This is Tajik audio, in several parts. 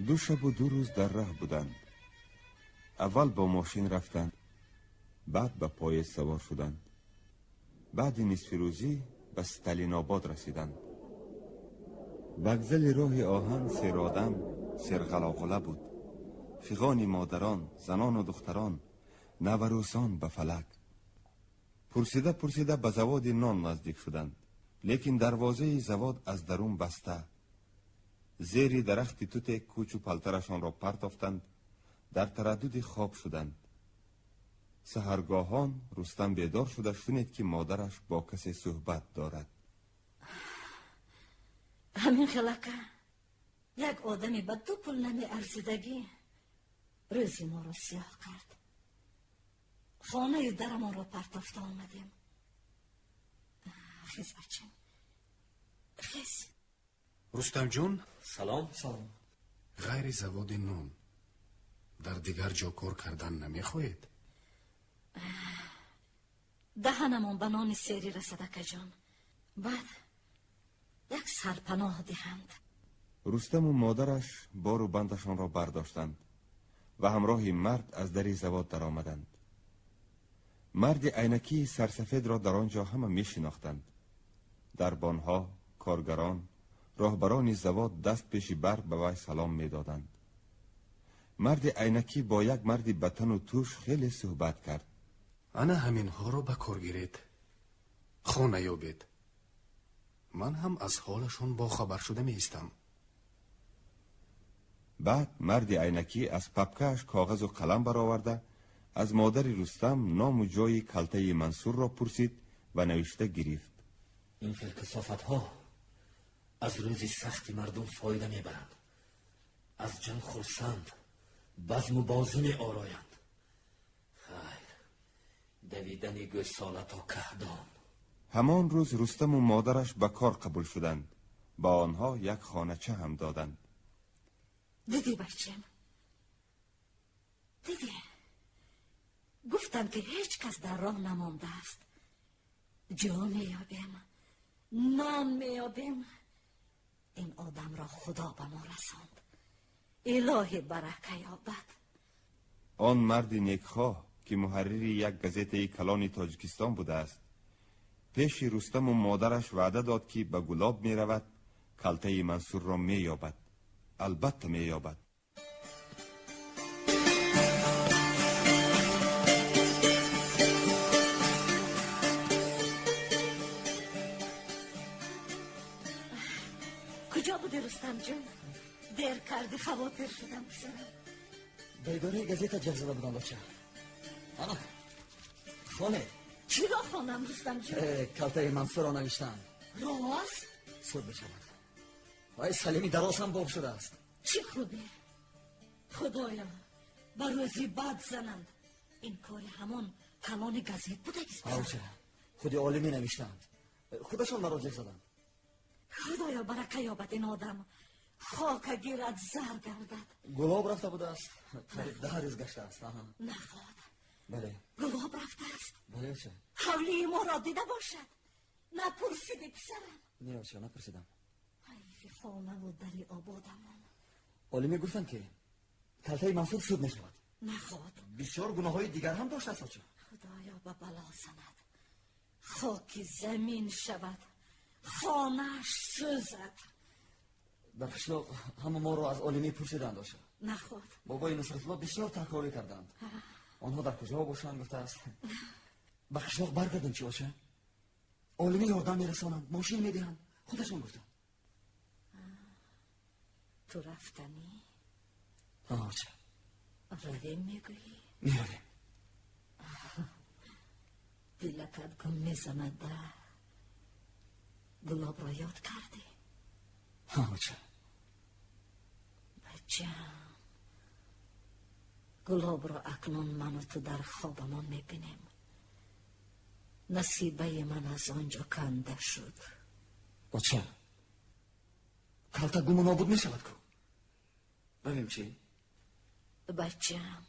2 шаб ва 2 рӯз дар роҳ буданд. Аввал бо мошин рафтанд, баъд ба поезд савор шуданд. Баъди нисфирӯзӣ ба Сталинобод расиданд. Вокзали роҳи оҳан серодам, серғалоғула буд. Фиғони модарон, занону духтарон, наварусон ба фалак. Пурсида пурсида ба заводи нон наздик шуданд, лекин дарвозаи завод аз дарун баста. Зери дарахти туте кӯчу палтарашонро партофтанд, дар тараддуди хоб шуданд. Саҳаргоҳон Рустам бедор шуда шунид, ки модараш бо касе суҳбат дорад. Ҳамин хелака як одаме ба 2 пул намеарзидагӣ рӯзи моро сиёҳ кард. Хонаи дарамонро партофта омадем. Хез, бачам, хез. Рустамҷон. Салом. Салом. Ғайри заводи нон дар дигар ҷо кор кардан намехоҳед? Даҳанамон ба нони сери расад, акаҷон. Баъд як сарпаноҳ диҳанд. Рустаму модараш бору бандашонро бардоштанд ва ҳамроҳи мард аз дари завод даромаданд. Марди айнакии сарсафедро дар он ҷо ҳама мешинохтанд. Дарбонҳо, коргарон, роҳбарони завод даст пеши бар ба вай салом медоданд. Марди айнакӣ бо як марди ба тану тӯш хеле суҳбат кард. Ана ҳаминҳоро ба кор гиред, хона ёбед. Ман ҳам аз ҳолашон бохабар шуда меистам. Баъд марди айнакӣ аз папкааш коғазу қалам бароварда, аз модари Рустам ному ҷойи калтаи Мансурро пурсид ва навишта гирифт. Ин хел касофатҳо аз рӯзи сахти мардум фоида мебаранд, аз ҷанг хурсанд, базму бозӣ меороянд. Хайр, давидани гӯсола то каҳдон. Ҳамон рӯз Рустаму модараш ба кор қабул шуданд. Ба онҳо як хонача ҳам доданд. Дидӣ, бачам, дидӣ, гуфтам, ки ҳеҷ кас дар роҳ намондааст. Ҷо меёбем, нон меёбем. Ин одамро Худо ба мо расонд. Илоҳи барака ёбад. Он марди некхоҳ, ки муҳаррири як газетаи калони Тоҷикистон будааст, пеши Рустаму модараш ваъда дод, ки ба Гулоб меравад, калтаи Мансурро меёбад. Албатта меёбад. Куҷо буди, Рустамҷон? Дер кардӣ, хавотир шудам, писарам. Ба идораи газета ҷалб зада будам, бача. Ана, хонед. Чиро хонам, Рустамҷон? Калтаи Мансурро навиштаанд. Рост? Суд мешавад. Вай Салими Дароз ҳам боб шудааст. Чӣ хубе! Худоё, ба рӯзи бад зананд. Ин кори ҳамон калони газет будагист. Авча, худи олимӣ навиштаанд. Худашон маро ҷеғ заданд. Худоё, барака ёбад ин одам. Хока гирад, зар гардад. Гулоб рафта будааст. Қариб 10 рӯз гаштааст. Наход. Бале. Гулоб рафтааст. Бале, оча. Ҳавлии моро дида бошад. Напурсиди, писарам? Не, оча, напурсидам. Ҳайфи хонаву дари ободамон. Олимӣ гуфтанд, ки калтаи Мансур суд мешавад. Наход. Бисёр гуноҳҳои дигар ҳам доштааст, оча. Худоё, ба бало занад. Хоки замин шавад. Хонааш сӯзад. Дар қишлоқ ҳама моро аз олимӣ пурсиданд, оча. Наход. Бобои Нусратулло бисёр такрорӣ карданд. Онҳо дар куҷо бошанд, гуфтааст. Ба қишлоқ баргардем чи, оча? Олимӣ ёрдам мерасонанд, мошин медиҳанд. Худашон гуфтанд. Ту рафтанӣ? Ҳа, оча. Равем, мегӯӣ? Меравем. Дилакат гум мезанад, да? Гулобро ёд кардӣ? Ҳа, оча. Бачам, Гулобро акнун ману ту дар хобамон мебинем. Насибаи ман аз он ҷо канда шуд. Оча, калта гуму нобуд мешавад ку? Равем чи? Бачам,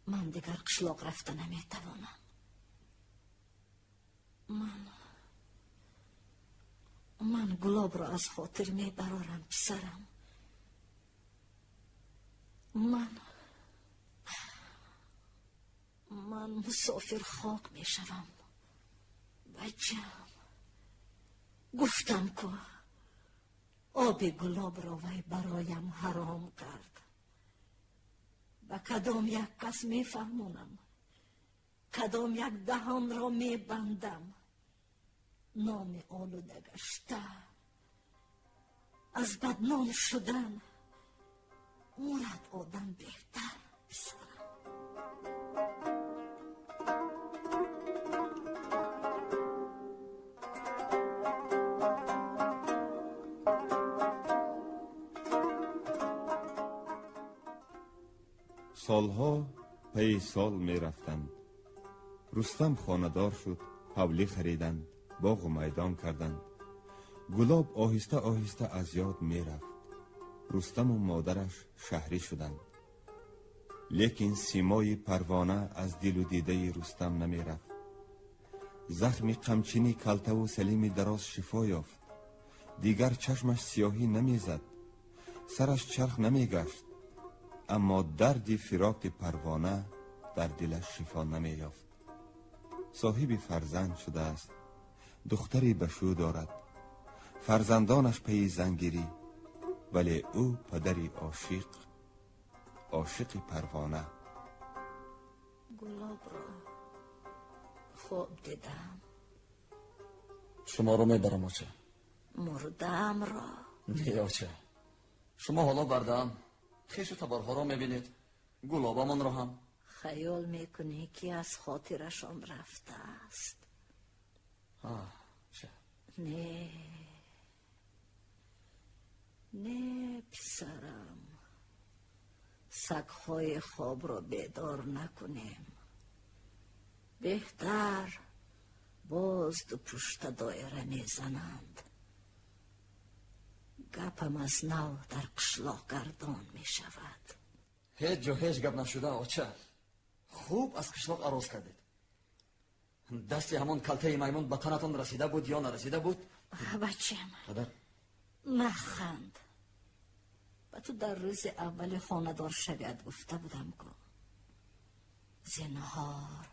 ман дигар қишлоқ рафта наметавонам. Ман Гулобро аз хотир мебарорам, писарам. Ман мусофир хок мешавам. Бачам, гуфтам ку оби гулобро вай бароям ҳаром кард. Ба кадом як кас мефаҳмонам, кадом як даҳонро мебандам. Номи олуда гашта, аз бадном шудан мурад одам беҳтар, писарам. Солҳо пайи сол мерафтанд. Рустам хонадор шуд, ҳавлӣ хариданд, боғу майдон карданд. Гулоб оҳиста оҳиста аз ёд мерафт. Рустаму модараш шаҳрӣ шуданд. Лекин симои парвона аз дилу дидаи Рустам намерафт. Захми қамчини калтаву салими дароз шифо ёфт. Дигар чашмаш сиёҳӣ намезад, сараш чарх намегашт. Аммо дарди фироқи парвона дар дилаш шифо намеёфт. Соҳиби фарзанд шудааст, духтаре ба шӯ дорад, фарзандонаш пайи зангирӣ, вале ӯ падари ошиқ, ошиқи парвона. Гулобро хоб дидам. Шуморо мебарам, оча. Мурдаамро. Не, оча, шумо ҳоло бардаам. Хешу таборҳоро мебинед, гулобамонро ҳам. Хаёл мекунӣ, ки аз хотирашон рафтааст? Не, не, писарам, сагҳои хобро бедор накунем. Беҳтар боз дупушта доира мезананд. Гапам аз нав дар қишлоқ гардон мешавад. Ҳеҷ ҷо ҳеҷ гап нашуда, оча. Хуб аз қишлоқ ароз кардед. Дасти ҳамон калтаи маймун ба танатон расида буд ё нарасида буд? Бачам, падар, наханд. Ба ту дар рӯзи аввали хонадор шавият гуфта будам ку. Зинҳор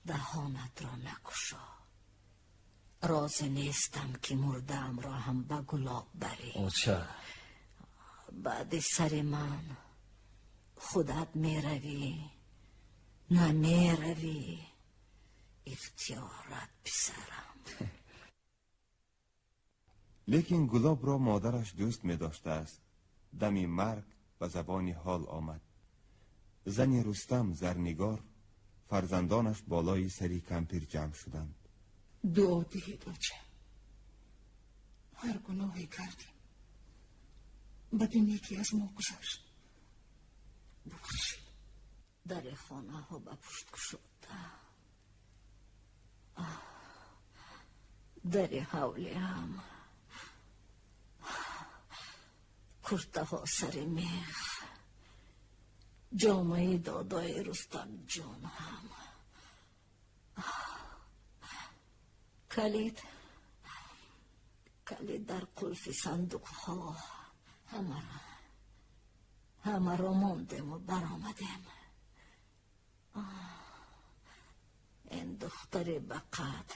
даҳонатро накушо. Розӣ нестам, ки мурдаамро ҳам ба гулоб барӣ. Оча, баъди сари ман худат меравӣ, намеравӣ, ихтиёрат, писарам. Лекин Гулобро модараш дӯст медоштааст. Дами марг ба забони ҳол омад. Зани Рустам Зарнигор, фарзандонаш болои сари кампир ҷамъ шуданд. Дуо диҳед, оча. Ҳар гуноҳе кардем, бади неки аз мо гузашт, бубахшед. Дари хонаҳо ба пушт кушода, дари ҳавлиам, куртаҳо сари мех, ҷомаи додои Рустамҷон ҳам. Калид, калид дар қулфи сандуқҳо. Ҳамаро мондему баромадем. Ин духтари ба қад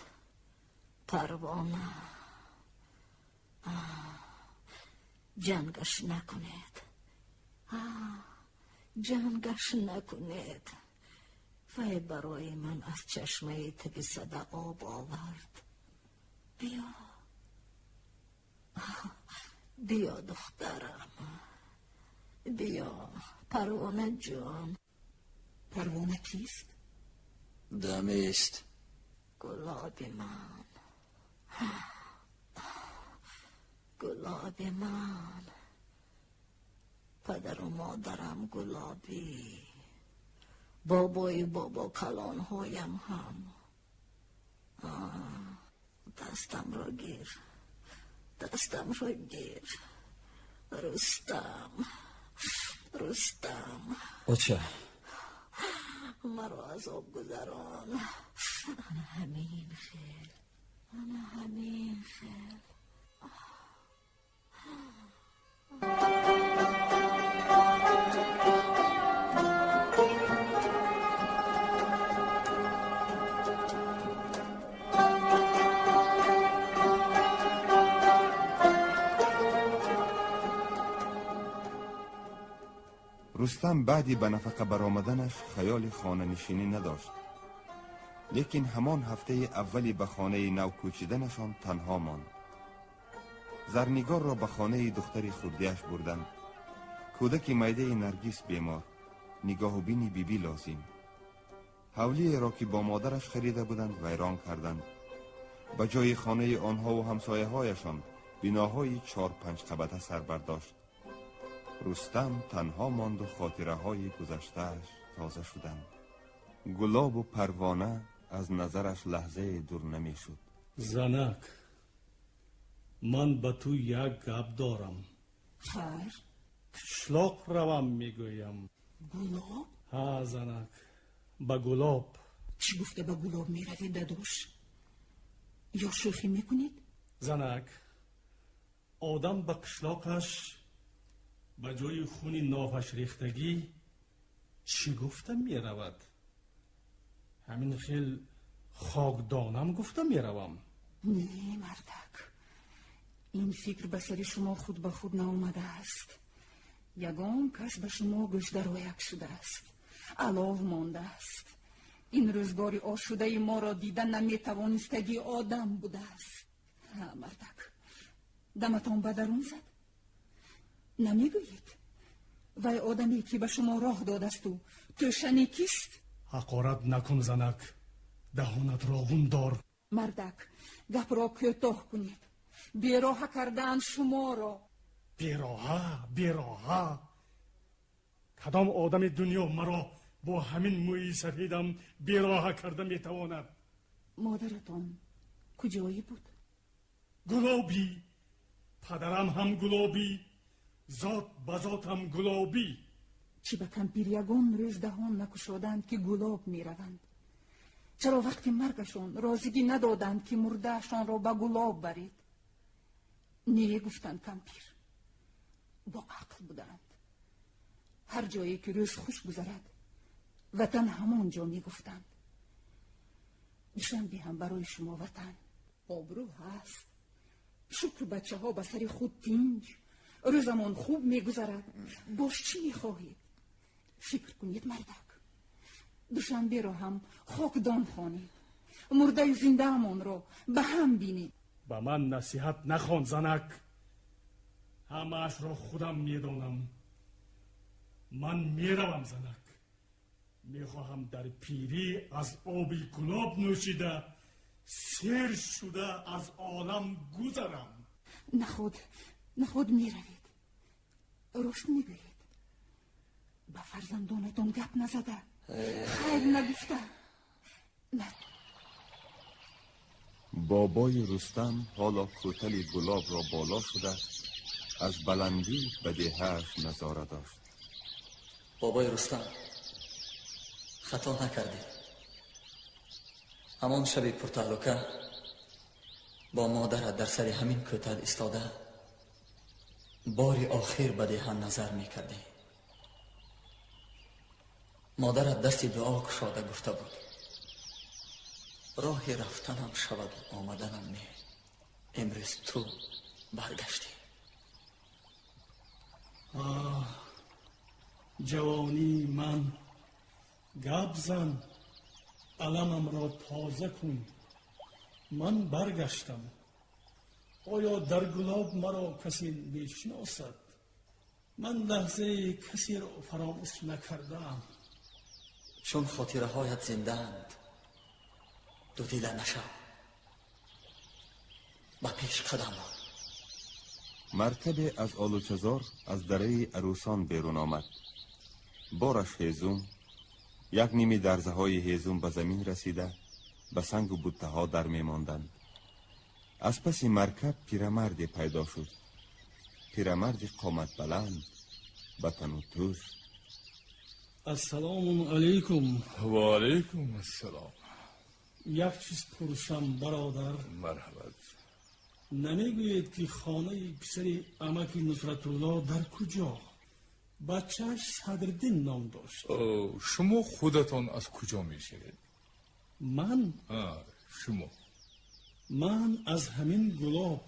парвона, ҷангаш накунед, ҷангаш накунед. Вай барои ман аз чашмаи таги сада об овард. Биё, биё, духтарам, биё, Парвона ҷон. Парвона кист? Дамест. Гулоби ман, гулоби ман, падару модарам гулобӣ, бобои бобо калонҳоям ҳам. Дастамро гир, дастамро гир, Рустам, Рустам. Оча, маро аз об гузарон. Ана ҳамин хел, ана ҳамин хел. Рустам баъди ба нафақа баромаданаш хаёли хонанишинӣ надошт. Лекин ҳамон ҳафтаи аввали ба хонаи нав кӯчиданашон танҳо монд. Зарнигорро ба хонаи духтари хурдиаш бурданд. Кӯдаки майдаи Наргис бемор, нигоҳубини бибӣ лозим. Ҳавлиеро, ки бо модараш харида буданд, вайрон карданд. Ба ҷои хонаи онҳову ҳамсояҳояшон биноҳои чор-панҷ қабата сар бардошт. Рустам танҳо монду хотираҳои гузаштааш тоза шуданд. Гулобу Парвона аз назараш лаҳзае дур намешуд. Занак, ман ба ту як гап дорам. Хайр. Қишлоқ равам, мегӯям. Гулоб? Ҳа, занак, ба Гулоб. Чӣ гуфта ба Гулоб меравед, дадош? Ё шӯхӣ мекунед? Занак, одам ба қишлоқаш, ба ҷои хуни нофаш рехтагӣ, чӣ гуфта меравад? Ҳамин хел хокдонам гуфта меравам. Не, мардак, ин фикр ба сари шумо худ ба худ наомадааст. Ягон кас ба шумо гӯшдарояк шудааст, алов мондааст. Ин рӯзгори осудаи моро дида наметавонистагӣ одам будааст. Ҳа, мардак, даматон ба дарун зад? Намегӯед, вай одаме, ки ба шумо роҳ додасту тӯшани кист? Ҳақорат накун, занак, даҳонатро ғун дор. Мардак, гапро кӯтоҳ кунед. Бероҳа кардаанд шуморо. Бероҳа, бероҳа? Кадом одами дунё маро бо ҳамин мӯи сафедам бероҳа карда метавонад? Модаратон куҷое буд? Гулобӣ. Падарам ҳам гулобӣ, зот ба зотам гулобӣ. Чӣ ба кампир ягон рӯз даҳон накушоданд, ки Гулоб мераванд? Чаро вақти маргашон розигӣ надоданд, ки мурдаашонро ба Гулоб баред? Не, гуфтанд кампир. Бо ақл буданд. Ҳар ҷое ки рӯз хуш гузарад, ватан ҳамон ҷо, мегуфтанд. Душанбе ҳам барои шумо ватан, обрӯ ҳаст. Шукр, бачаҳо ба сари худ тинҷ, рӯзамон хуб мегузарад. Боз чӣ мехоҳед? Фикр кунед, мардак. Душанберо ҳам хокдон хонед, мурдаю зиндаамонро ба ҳам бинед. Ба ман насиҳат нахон, занак. Ҳамаашро худам медонам. Ман меравам, занак. Мехоҳам дар пирӣ аз оби Гулоб нӯшида, сер шуда аз олам гузарам. Наход, наход меравед? Рост мегӯед? Ба фарзандонатон гап назада, хайр нагуфта? Бобои Рустам ҳоло кӯтали Гулобро боло шуда, аз баландӣ ба деҳааш назора дошт. Бобои Рустам, хато накардӣ. Ҳамон шаби пуртаҳлука бо модарат дар сари ҳамин кӯтал истода, бори охир ба деҳа назар мекардӣ. Модарат дасти дуо кушода гуфта буд: роҳи рафтанам шаваду омаданам не. Имрӯз ту баргаштӣ. Оҳ, ҷавонии ман, гап зан, аламамро тоза кун. Ман баргаштам. Оё дар Гулоб маро касе мешиносад? Ман лаҳзаи касеро фаромӯш накардаам. Чун хотираҳоят зиндаанд, дудила нашав, ба пеш қадам мон. Маркабе аз олучазор аз дараи Арӯсон берун омад. Бораш ҳезум, як ними дарзаҳои ҳезум ба замин расида, ба сангу буттаҳо дар мемонданд. Аз паси маркаб пирамарде пайдо шуд. Пирамарди қоматбаланд, ба тану тӯш. Ассалому алайкум. Ва алайкум ассалом. Як чиз пурсам, бародар? Марҳамат. Намегӯед, ки хонаи писари амаки Нусратулло дар куҷо? Бачааш Садриддин ном дошт. Шумо худатон аз куҷо мешавед? Ман? Шумо. Ман аз ҳамин Гулоб.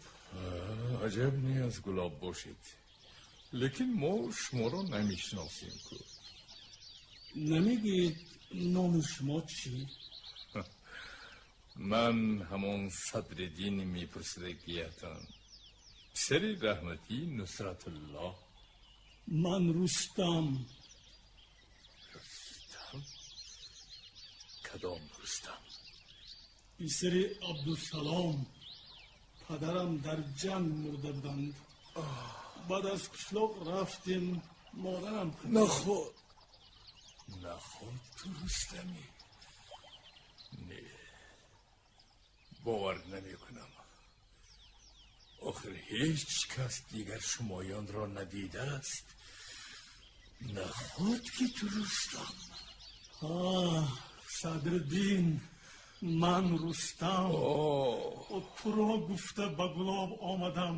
Аҷаб, не аз Гулоб бошед. Лекин мо шуморо намешиносем ку. Намегӯед, номи шумо чӣ? Ман ҳамон Садриддин мепурсидагиятон, писари раҳматӣ Нусратулло. Ман Рустам. Рустам? Кадом Рустам? Писари Абдусалом. Падарам дар ҷанг мурда буданд. Баъд аз қишлоқ рафтем, модарам. Наход, наход, ту Рустамӣ? Не, бовар намекунам. Охир ҳеҷ кас дигар шумоёнро надидааст. Наход ки ту Рустам? Садриддин, ман Рустам. Туро гуфта ба Гулоб омадам.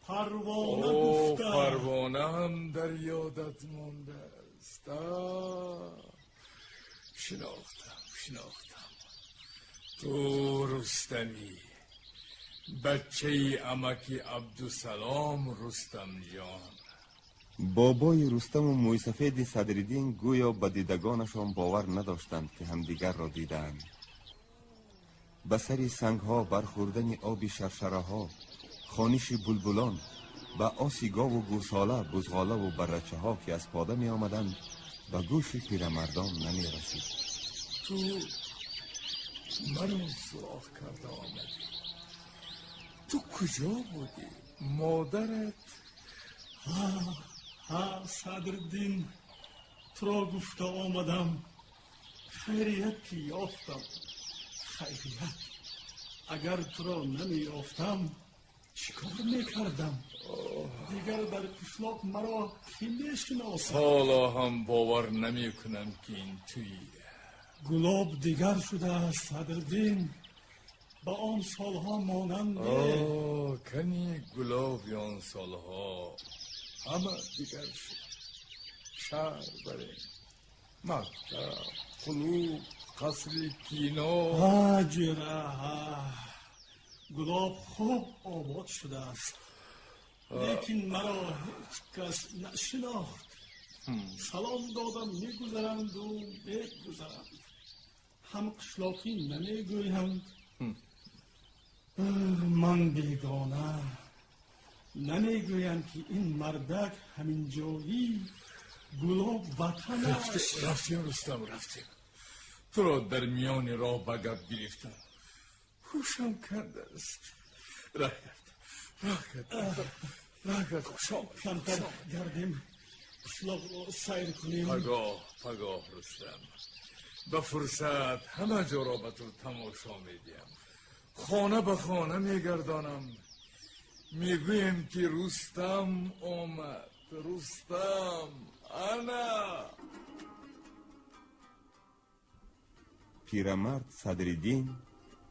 Парвона гуфта. Парвонаам дар ёдат мондааст. Шинохтам, шинохтам. Ту Рустамӣ, бачаи амаки Абдусалом. Рустамҷон. Бобои Рустаму мӯйсафеди Садриддин гӯё ба дидагонашон бовар надоштанд, ки ҳамдигарро дидаанд. Ба сари сангҳо бархӯрдани оби шаршараҳо, хониши булбулон ба оси гову гӯсола, бузғолаву баррачаҳо, ки аз пода меомаданд, ба гӯши пирамардон намерасид. Ту маро суроғ карда омадӣ? Ту куҷо будӣ? Модарат? Ҳа, Садриддин, туро гуфта омадам. Хайрият, ки ёфтам, хайрият. Агар туро намеёфтам, чӣ кор мекардам? Дигар дар қишлоқ маро кӣ мешиносад? Ҳоло ҳам бовар намекунам, ки ин туӣ. Гулоб дигар шудааст, Садриддин, ба он солҳо монанд. Кани Гулоби он солҳо? Ҳама дигар шуд. Шаҳр барем, мактаб, клуб, қасри кино. Ҷӯра, Гулоб хуб обод шудааст, лекин маро ҳеҷ кас нашинохт. Салом додам, мегузаранду мегузаранд, ҳам қишлоқӣ намегӯянд. Ман бегона. Намегӯянд, ки ин мардак ҳаминҷоӣ, Гулоб ватанаш. Рафтем, Рустам, рафтем. Туро дар миёни роҳ ба гап гирифтам, ҳушам кардааст. Раҳ кард, раҳ кард, раҳ кард. Хуш омад. Камтар гардем, қишлоқро сайр кунем. Пагоҳ, пагоҳ, Рустам, ба фурсат ҳама ҷоро ба ту тамошо медиҳам, хона ба хона мегардонам. Мегӯем, ки Рустам омад. Рустам ана. Пирамард Садриддин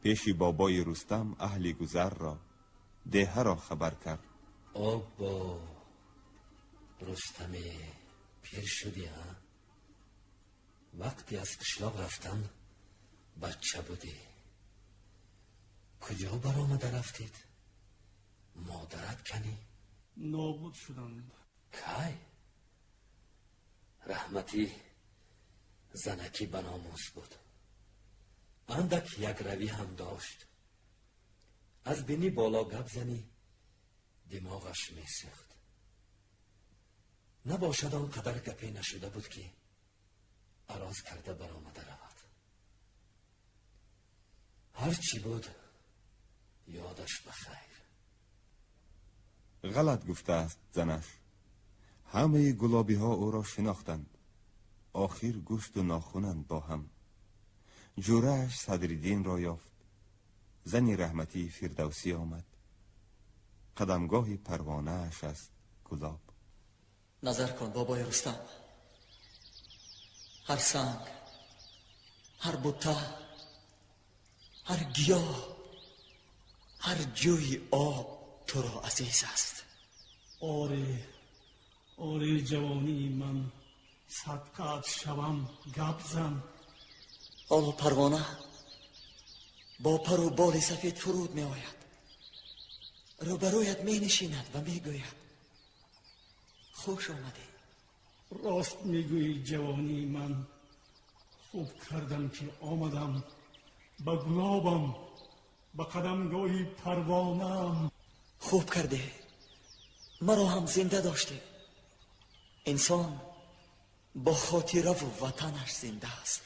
пеши бобои Рустам аҳли гузарро, деҳаро хабар кард. Оббо, Рустаме, пир шудӣ, ҳа? Вақте аз қишлоқ рафтан, бача будӣ. Куҷо баромада рафтед? Модарат канӣ? Нобуд шуданд. Кай? Раҳматӣ занакӣ ба номус буд, андак якравӣ ҳам дошт. Аз бинӣ боло гап занӣ, димоғаш месӯхт. Набошад, он қадар гапе нашуда буд, ки ароз карда баромада равад. Ҳар чӣ буд, ёдаш ба хайр. Ғалат гуфтааст занаш. Ҳамаи гулобиҳо ӯро шинохтанд. Охир гӯшту нохунанд бо ҳам. Ҷӯрааш Садриддинро ёфт. Зани раҳматии Фирдавсӣ омад. Қадамгоҳи парвонааш аст Гулоб. Назар кун, бобои Рустам, ҳар санг, ҳар бутта, ҳар гиёҳ, ҳар ҷӯи об туро азиз аст. Оре, оре, ҷавонии ман садқаат шавам, гап зан. Ҳоло парвона бо пару боли сафед фуруд меояд, рӯбарӯят менишинад ва мегӯяд: Хуш омадӣ. Рост мегӯӣ, ҷавонии ман. Хуб кардам, ки омадам ба гулобам, ба қадамгоҳи парвонаам. Хуб кардӣ, маро ҳам зинда доштӣ. Инсон бо хотираву ватанаш зинда аст.